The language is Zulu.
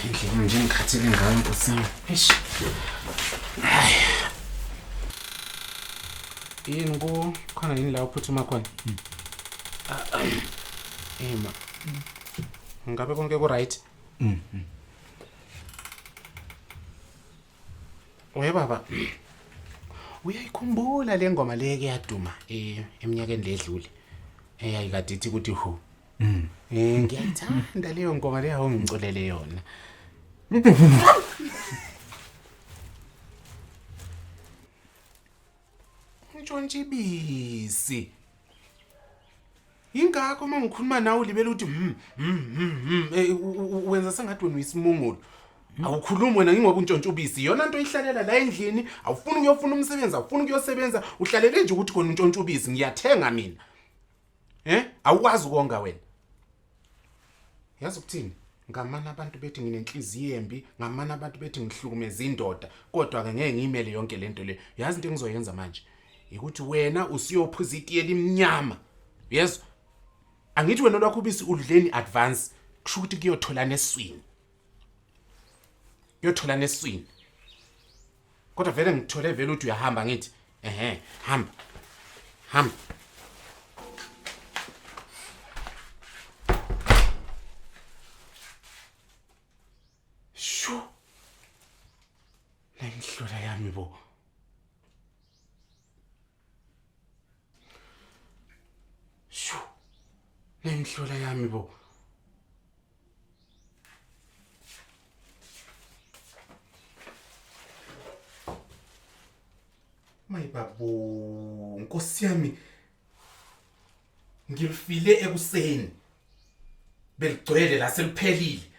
Indlela nje ngikhathele ngayo nkosi yami. Eish. Hayi. Yini ku khona yini la uphuthuma khona? Ema. Ngabe konke ku right? Oye baba. Uyayikhumbula le ngoma le ke yaduma eminyakeni ledlule. Eyayikade ithi ukuthi hu. Ngiyayithanda leyo ngoma leyo awungiculele yona. Ntshontsha ibisi. Ingakho uma ngikhuluma nawe ulibele uthi wenza sengathi wena uyisimungulu. Awukhulumi wena ingoba untshontsha ubisi. Iyona nto oyihlalela la endlini, awufuni ukuyofuna umsebenzi, awufuni ukuyosebenza, uhlalele nje ukuthi khona untshontsha ubisi, ngiyathenga mina. Eh? Awukwazi ukonga wena. Yazi ukuthini? Ngamana abantu bethi nginenhliziyo embi, ngamana abantu bethi ngihlukumeza indoda, kodwa ke ngeke ngiyimele yonke lento le. Yazi into engizoyenza manje? Ukuthi wena usuyophuza itiye elimnyama. Yezwa? Angithi wena lwakho ubisi udleni advance, kusho ukuthi kuyotholana eswini. Kuyotholana eswini. Kodwa vele ngithole vele ukuthi uyahamba ngithi ehe hamba. Hamba. Shu. Lemhlola yami bo. Shu. Lemhlola yami bo. Mayibabu, Nkosi yami. Ngilifile ekuseni. Beligcwele la seliphelile.